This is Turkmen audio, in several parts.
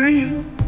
Söwerýärin.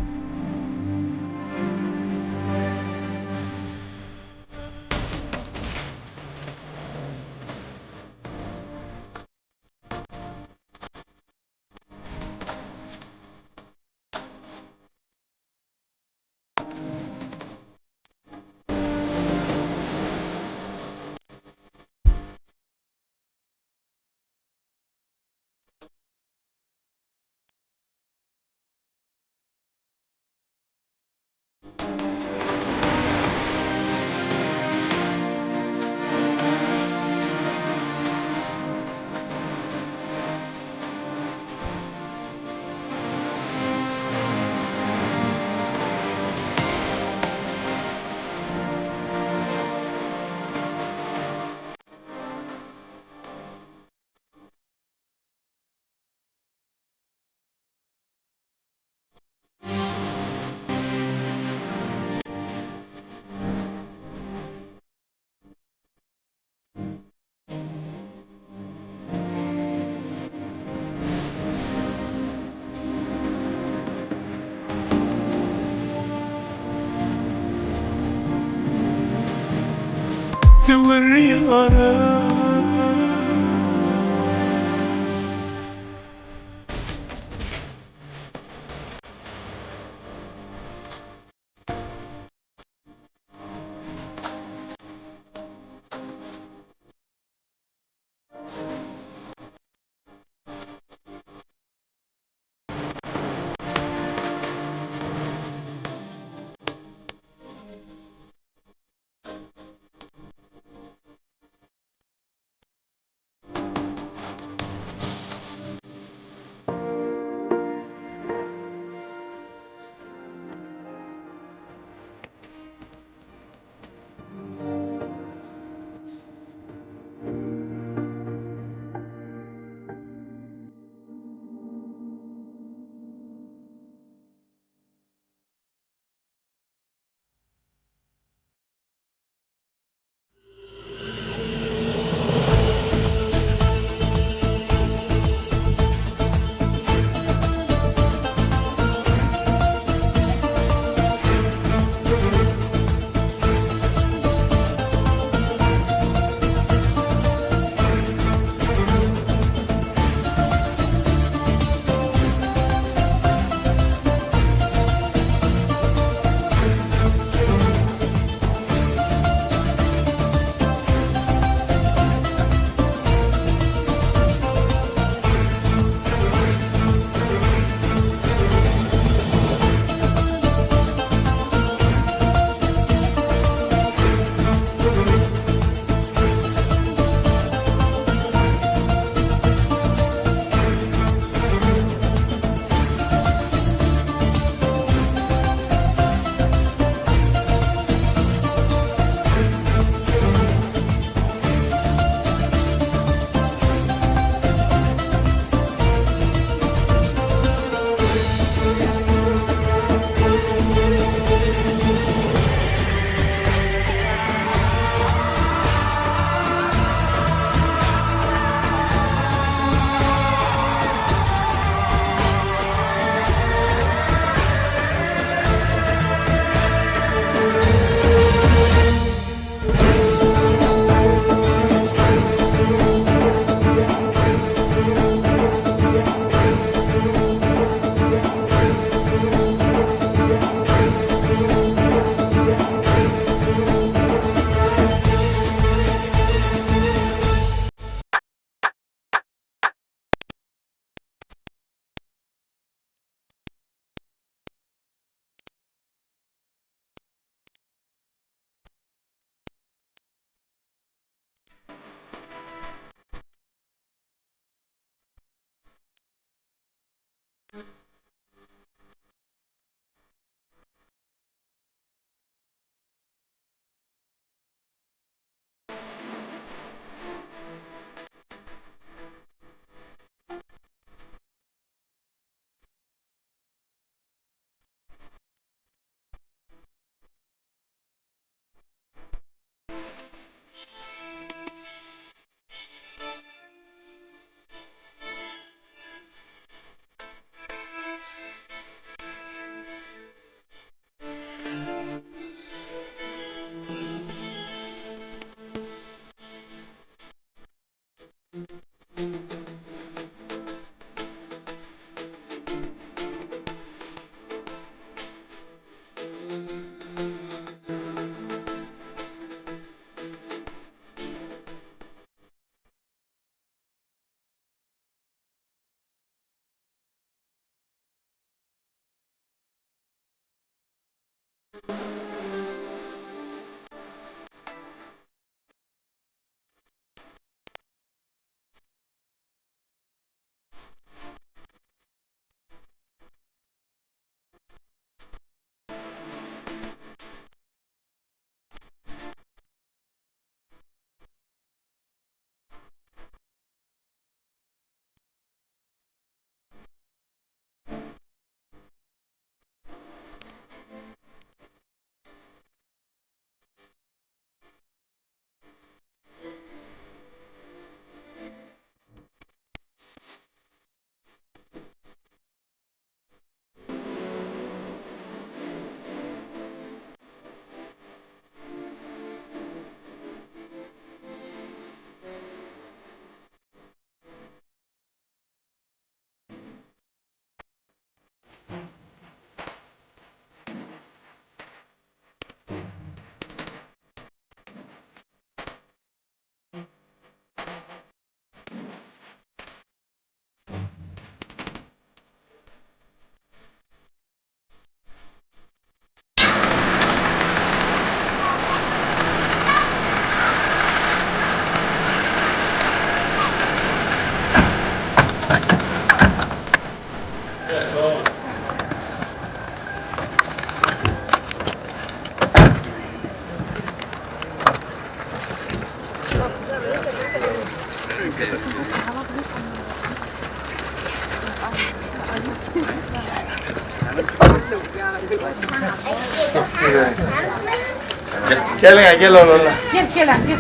Geliň, gel oglanlar. Gel, gel, gel.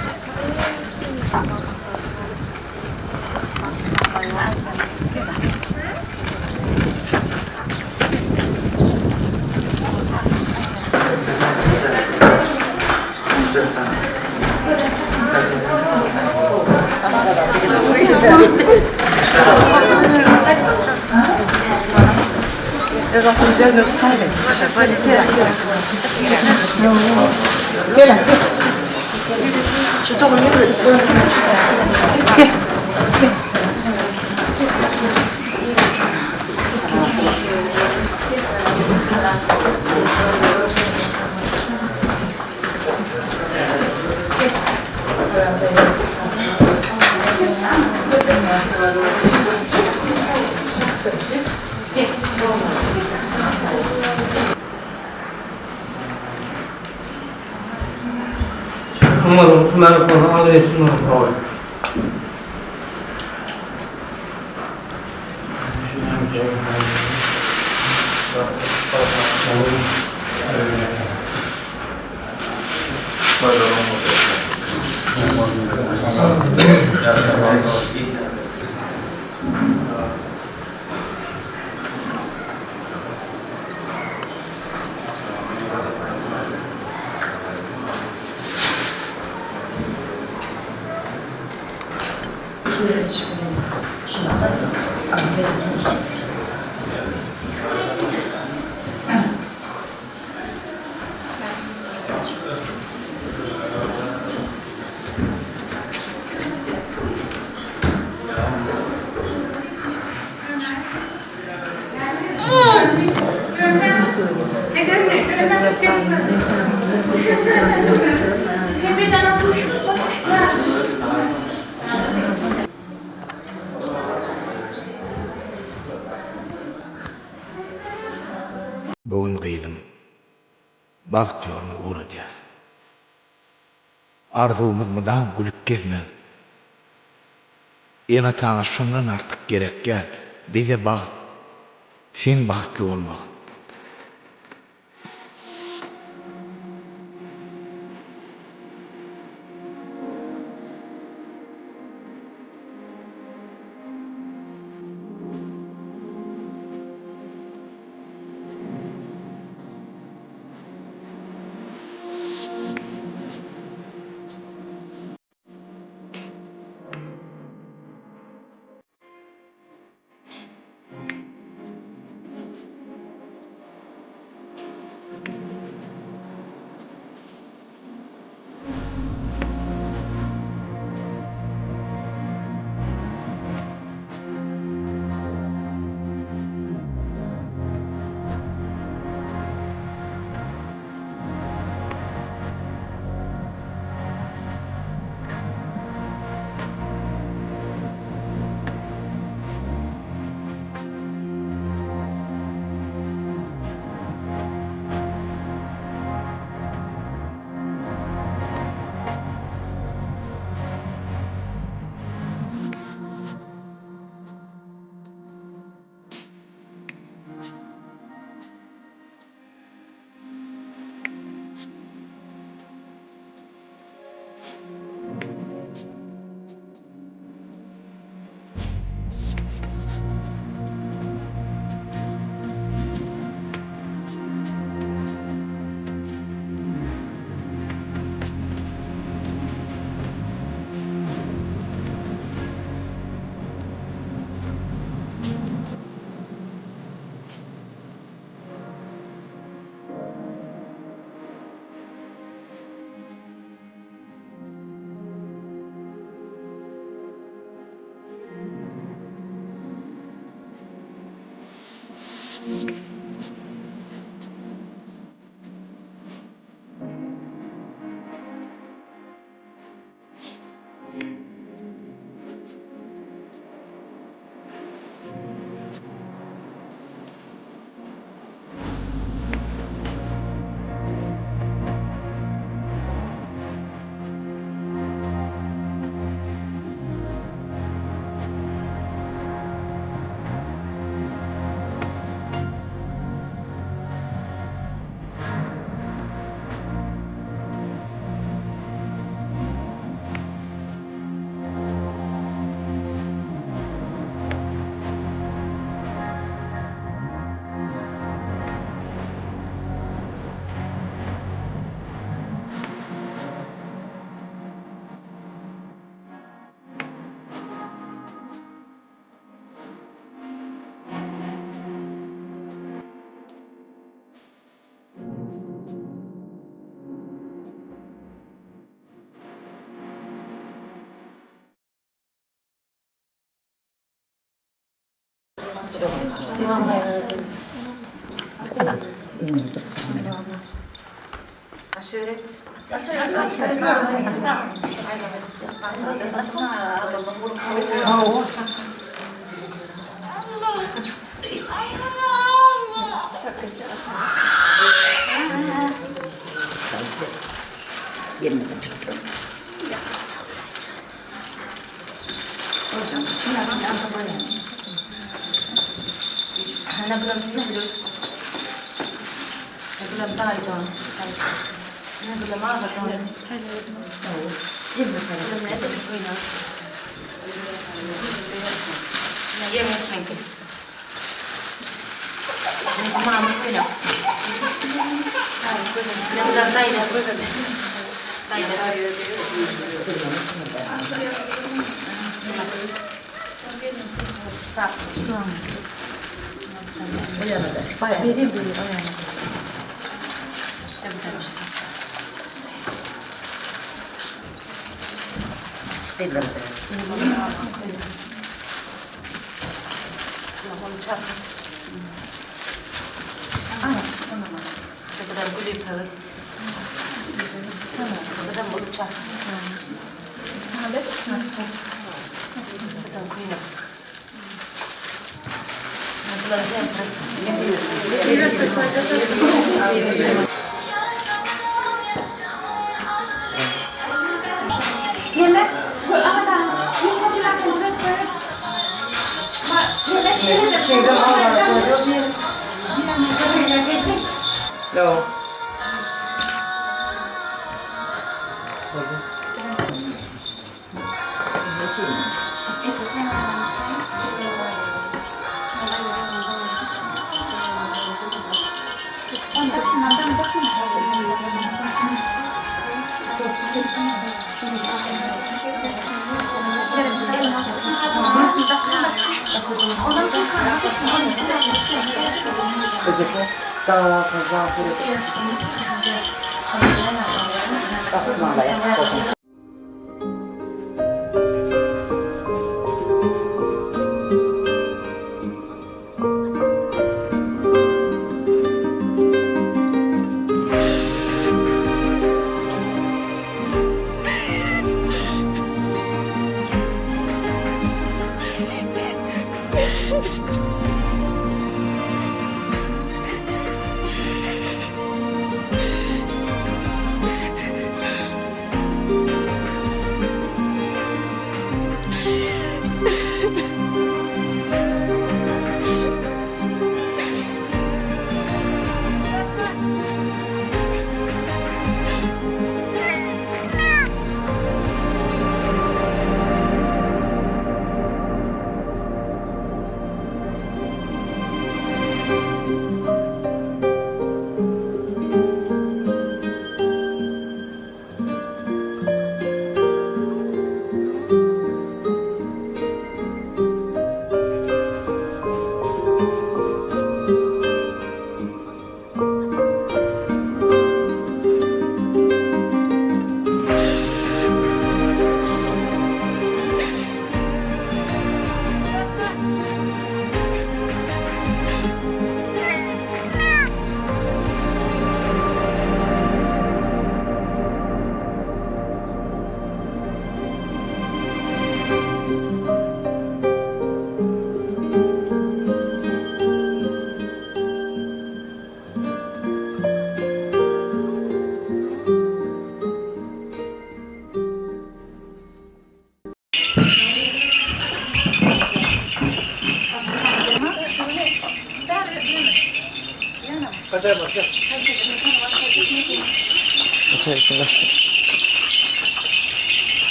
Umaryň telefony adresini goý. Bu gün gyzym, bagt ýoluna ugradýas. Arzuwymyz mydam gülüp gezmek. Ene-ataňa şondan artyk gerek däl. Bize bagt, seň bagtly bolmagyň.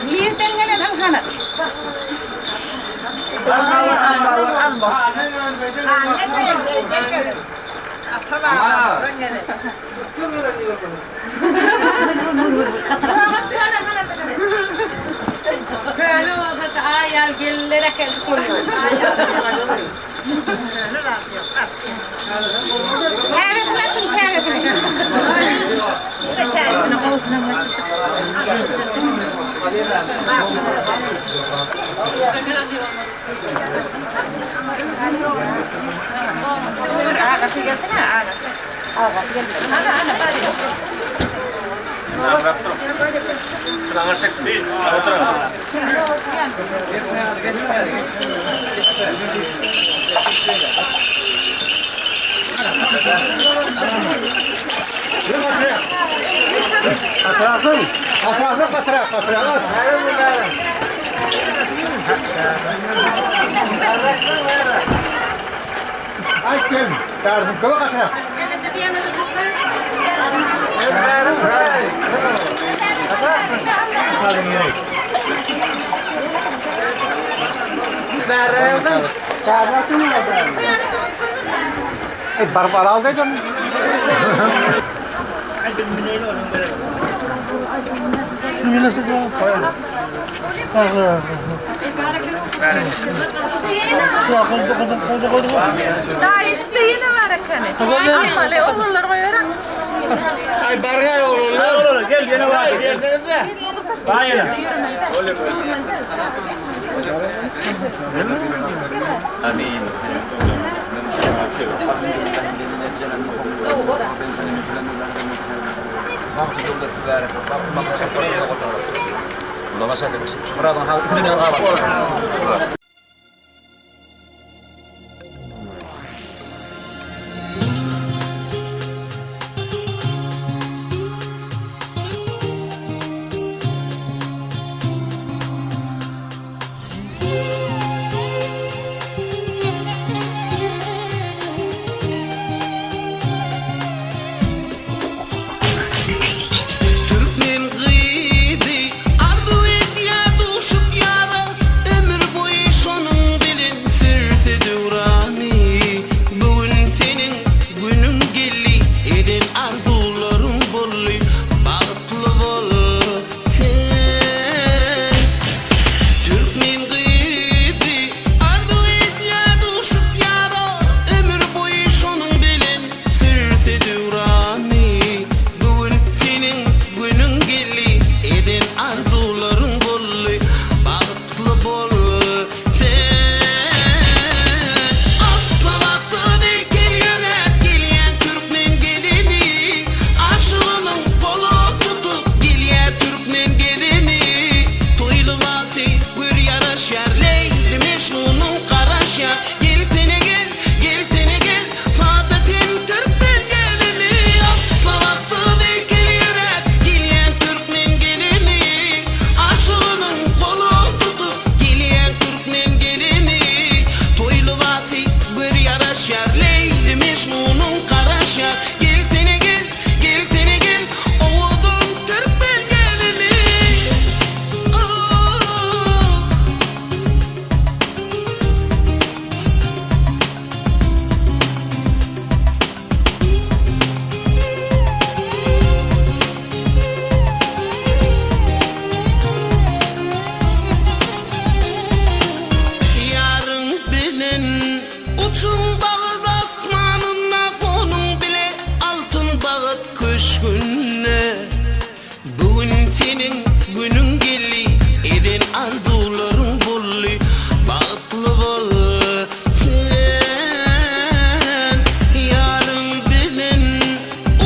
Nirden gelen ylhanat? Köne bolsa aýal gelinler eken. Täzesini atyň, täzesini. Daýy işte ýene bar ekeni. Almaly ogullar goýberin. Ay barga oğlum. Gel gene var. Türkmen gyzy arzuw edýär duşup ýara, Ömür boýy şonuň bilen sürse döwrany. Bu gün seniň günüň geldi, Eden arzuwlaryň boldy, Bagtly bol sen. Türkmen gyzy arzuw edýär duşup ýara, Ömür boýy şonuň bilen sürse döwrany. Bu gün seniň günüň geldi, Eden arzuwlaryň boldy, Bagtly bol sen. Asla wagty ýöräp gelýän türkmen gelini, Aşygynyň goluny tutup gelýär türkmen gelini. Toýly wagty gör ýaraşýar, Leýli Mejnunyň garaşýar. Gelsene gel, gelsene gel, sada sen türkmen gelini. Asla wagty ýöräp gelýän türkmen gelini, Aşygynyň goluny tutup gelýän türkmen gelini. Toýly wagty gör ýaraşýar, Leýli Mejnunyň garaşýar. Gelsene gel, gelsene gel, owadan türkmen gelini. Oh. Ýaryň bilen uçuň bagyt asmanyna, Gonuň bile altyn bagyt köşgüne. Bu gün seniň günüň geldi, Eden arzuwlaryň boldy, Bagtly bol sen. Ýaryň bilen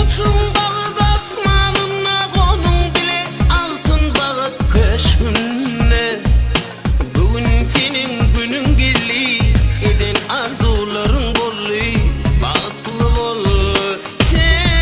uçuň bagyt asmanyna, Gonuň bile altyn bagyt köşgüne. Bu gün seniň günüň geldi, Eden arzuwlaryň boldy, Bagtly bol sen.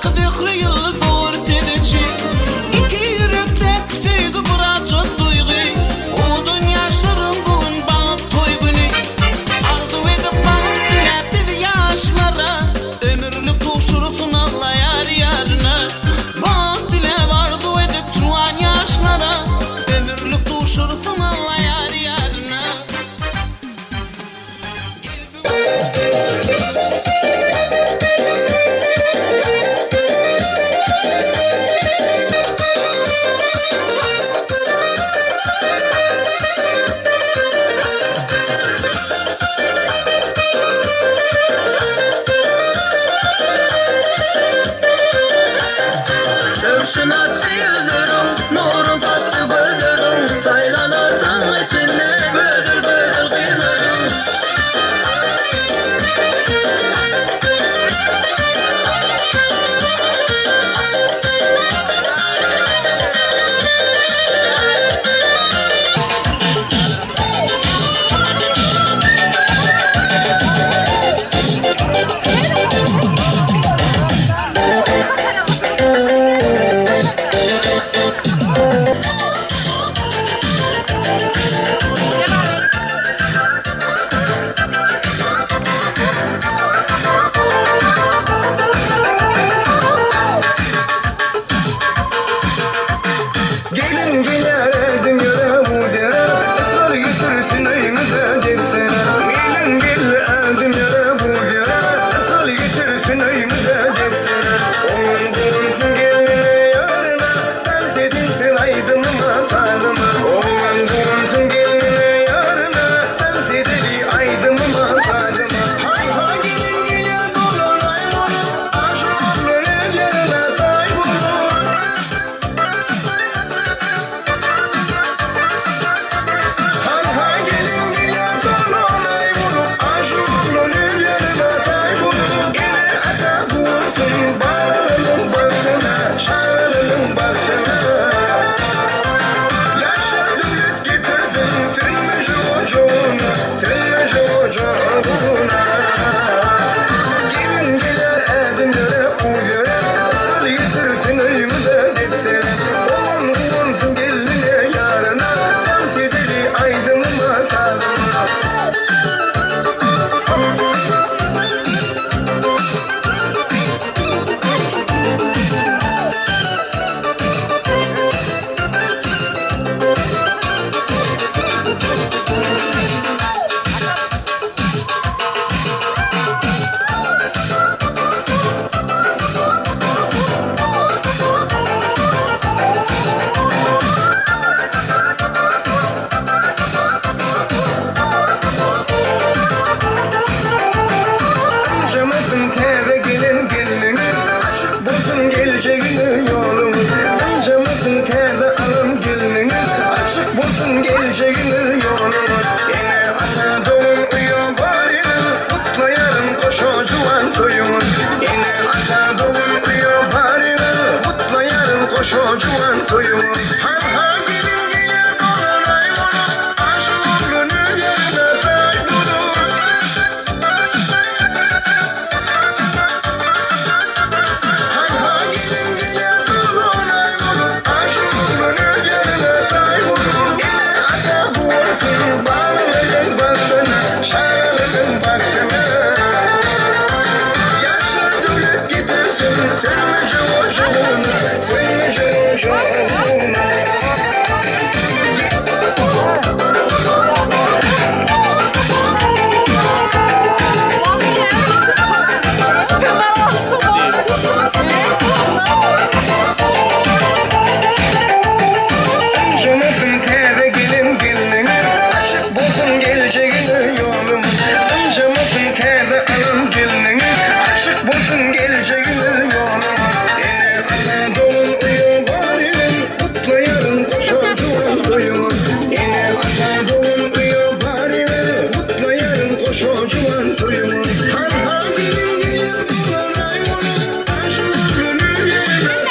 Asmandaky zöhre ýyldyz dur siz üçin. Iki ýürekdäki söýgi bir ajap duýgy. Owadan ýaşlaryň bu gün bagt toý güni. Arzuw edip bagt diläp biz ýaşlara. Ömürlik duşursyn Alla ýar ýaryna. Bagt diläp arzuw edip juwan ýaşlara. Ömürlik duşursyn Alla ýar ýaryna. Röwşen atdy ýüzleriň, nurun saçdy gözleriň, Saýlanarsyň içinde gözel-gözel gyzlaryň. Gelin gelýär dünýede bu dere, Ysgar getirsin öýüňize dessine. Gelin gelýär dünýede bu dere, Ysgal getirsin öýüňize dessine. Oňun bolsun gelnine ýaryna, Tans edilsin aýdymyma sazyma. Oňun bolsun gelnine ýaryna, Tans edeli aýdymyma sazyma. Haý haý gelin gelýär dolan aý bolup, Aşyk oglan öz ýaryna taý bolup. Haý-haý gelin gelýär dolan aý bolup, Aşyk oglan öz ýaryna taý bolup. Ene-ata guwansyn balalarynyň bagtyna, Çagalarynyň bagtyna. Ýaşlar döwlet getirsin sönmeje ojagyna, Sönmeje ojagyna. Gelin gelýär ädimlere uz ýere, Ysgal getirsin öýümize dessine. Oglan guwansyn gelnine ýaryna, Tans edeli aýdymyma sazyma. Ynjamasyn täze gelen gelniňiz, Açyk bolsun geljegine ýoluňyz. Ynjamasyn täze alan gelniňiz, Açyk bolsun geljegine ýoluňyz. Ene-ata, dogan-uýa baryňyz, Gutlaýaryn goşa juwan toýuňyz. Ene-ata, dogan-uýa baryňyz, Gutlaýaryn goşa juwan toýuňyz. Han-ha gelin gelýär dolan aý bolup, Aşyk oglan öz ýaryna taý bolup. Han-ha gelin gelýär dolan aý bolup, Aşyk oglan öz ýaryna taý bolup. Ene-ata guwansyn balalaryň bagtyna, Çagalaryň bagtyna. Ýaşlar döwlet getirsin sönmeje ojagyna, Sönmeje ojagyna. Ynjamasyn täze gelen gelniňiz, Açyk bolsun geljegine ýoluňyz. Ynjamasyn täze alan gelniňiz, Açyk bolsun geljegine ýoluňyz. Ene-ata, dogan-uýa baryňyz, Gutlaýaryn goşa juwan toýuňyz. Ene-ata, dogan-uýa baryňyz, Gutlaýaryn goşa juwan toýuňyz. Han-ha gelin gelýär dolan aý bolup, Aşyk oglan öz ýerine.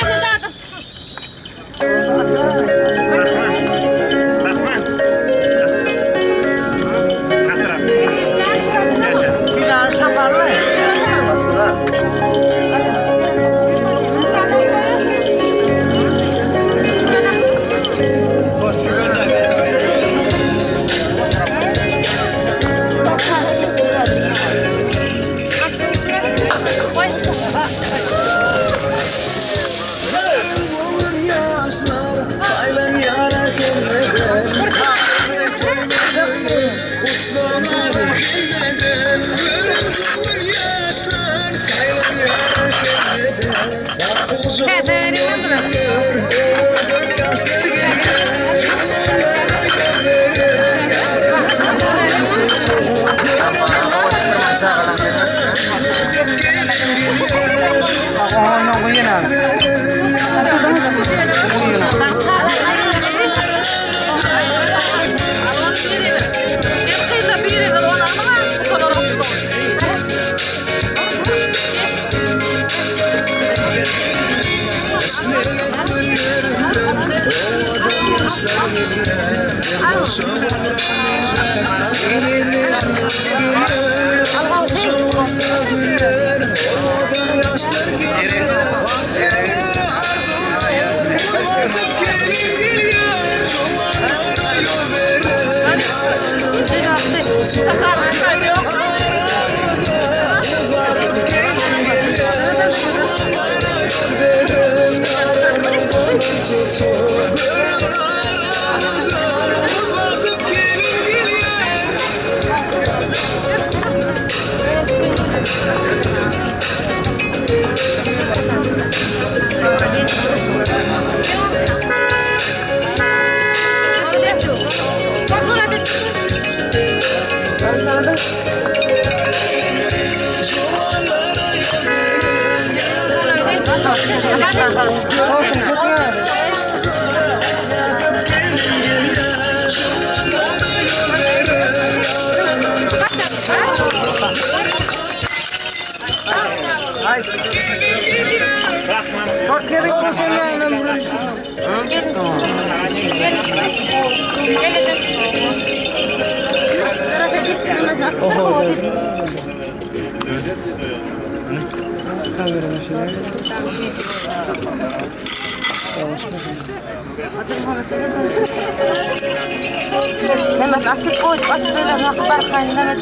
Demek açıp koyduk, açıp öyle nakı barkayın demek.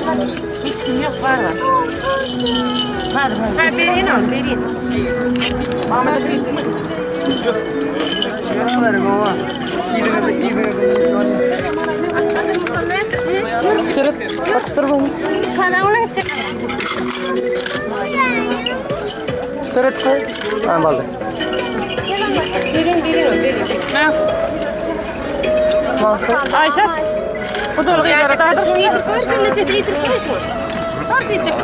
Hiç kim yok var var. Var var. Ha verin ol, verin. Ayşe. Bu da Yedir koy, sen de çek, yedir koy şunu. Var diyecek.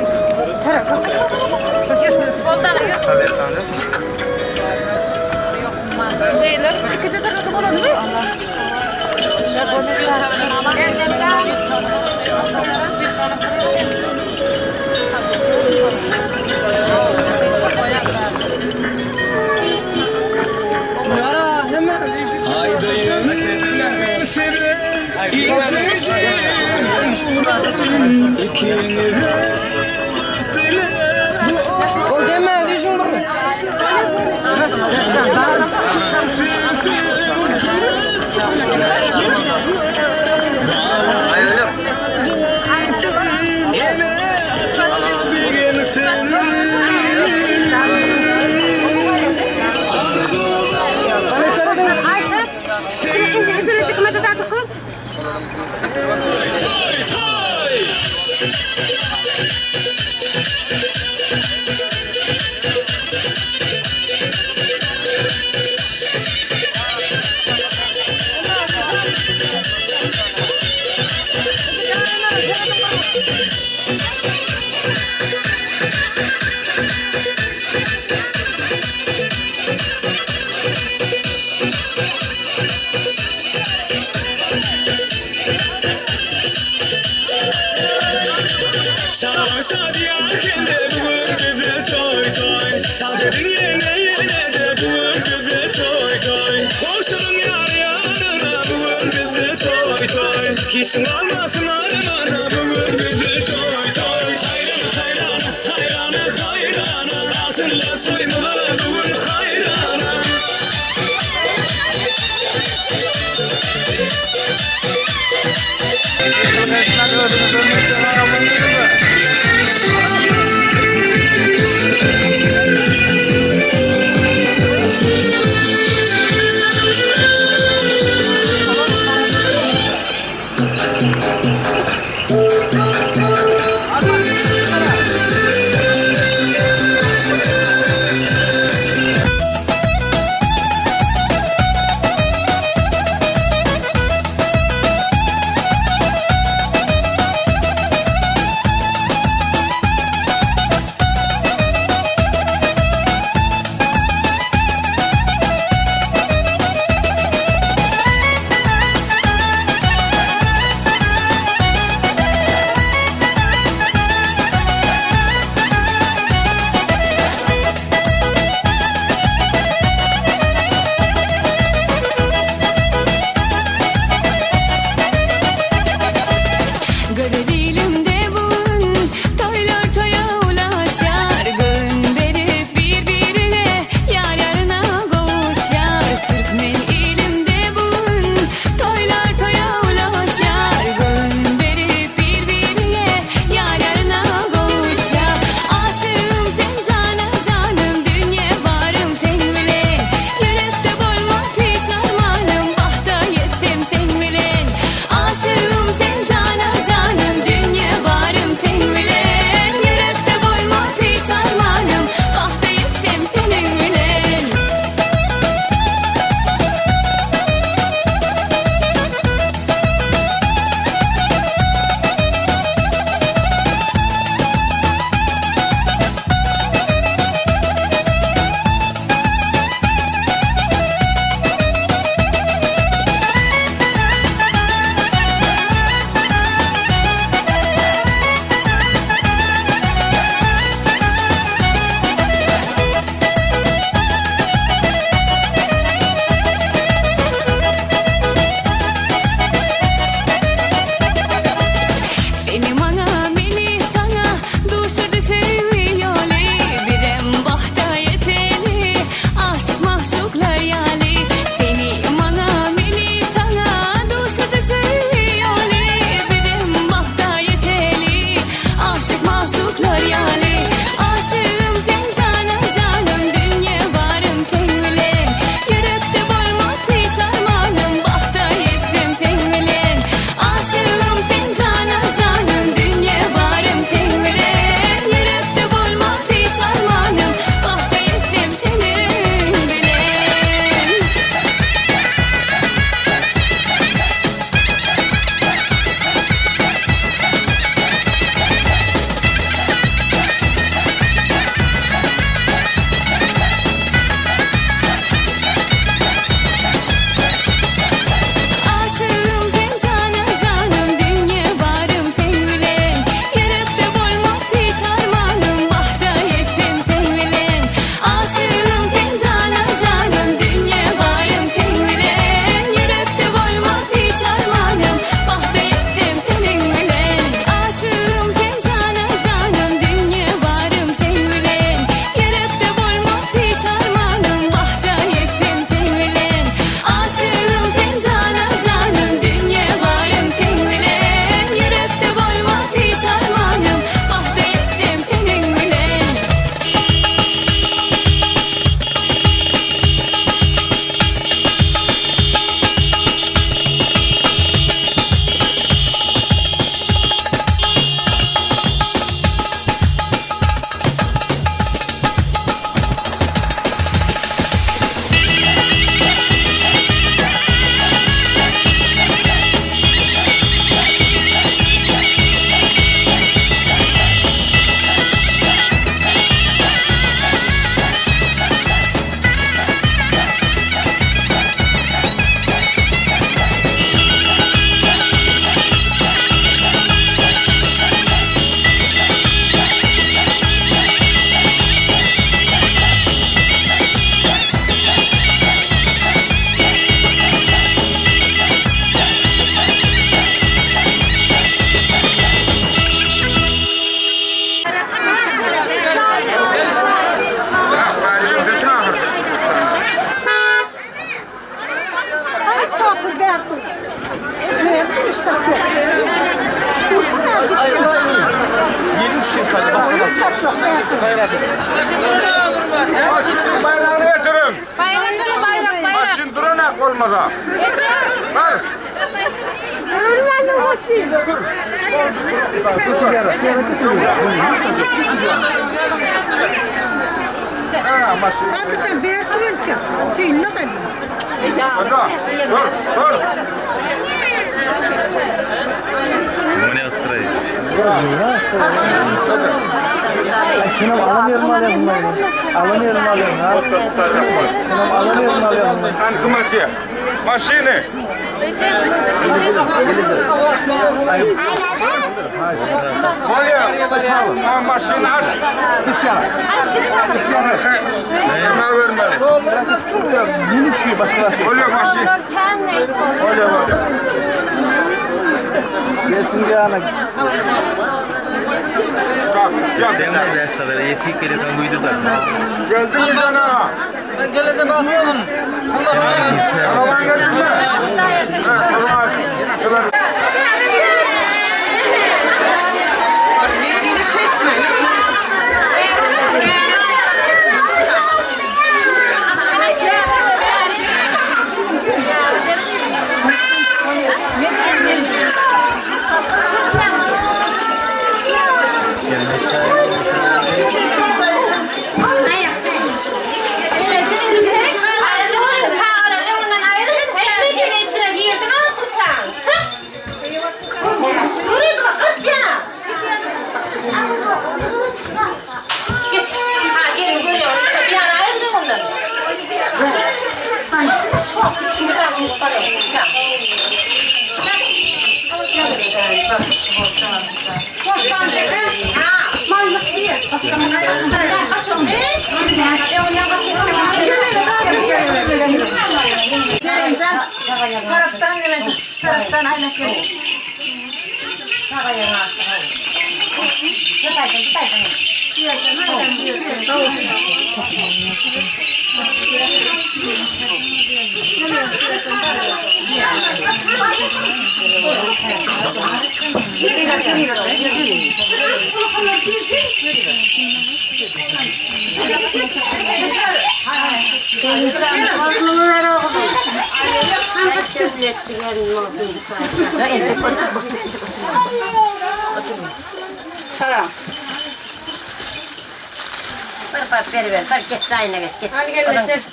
Şeyler, ikinci tarafı bulalım mı? Ayşe, şimdi inti hazır çıkmadı da tıkıl. Maşynyň baýragyny getiriň. Baýrak baýrak baýrak. Maşyn duranak bolmasa. Eje. Bar. Durulman maşyn. Ha maşyn. Sen berdirin ki. Tüyünle ben. Dur. Dur. Dur. Senem alamıyorum alıyorum bunları. Alamıyorum alıyorum ha. Senem alamıyorum alıyorum. Hangi maşyn? Maşyny. Bolýar. Ha maşyny aç. Hiç yana. Hiç yana. Hemen vermeli. Yeni düşüyor başka. Bolýar maşyn. Bolýar bolýar. Gelsin yana. Kalk. Gel. Geldin mi cana? Ben geleceğim bakmıyorum. Araban geldin mi? Ha, tamam. Tamam. İçine girdin al kurtan. Çık. Yürü bırak kaç yana. Geç. Ha gelin görüyorum. Bir yana ayrılın ondan. Şu içimi de Taraftan gelen, taraftan aynak gelen.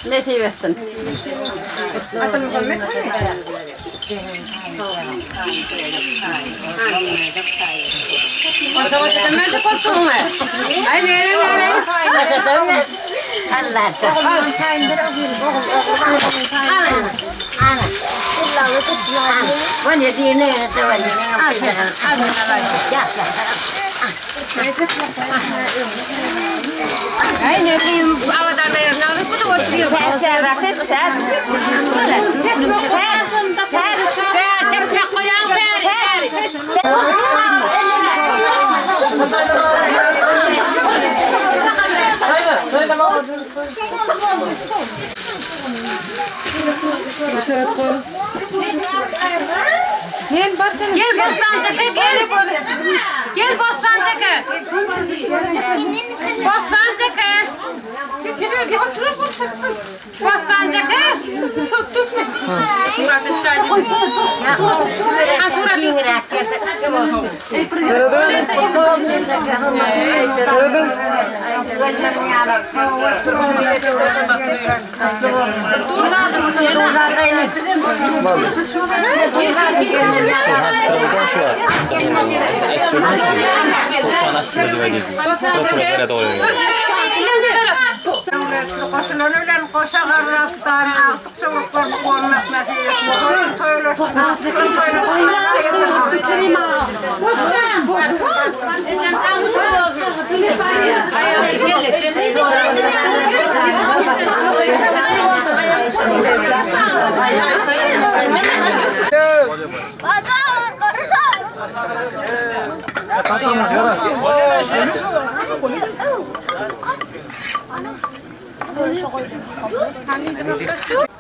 Nesip etsin. Gel Bostancık'a gel. Gel Bostancık'a. Bostancık'a. Bostancık'a. Suratı şahit. Ha suratı. Goşulany bilen goşa garrasdan agtyk çowluklar bolmak nasip etsin. Toýlar.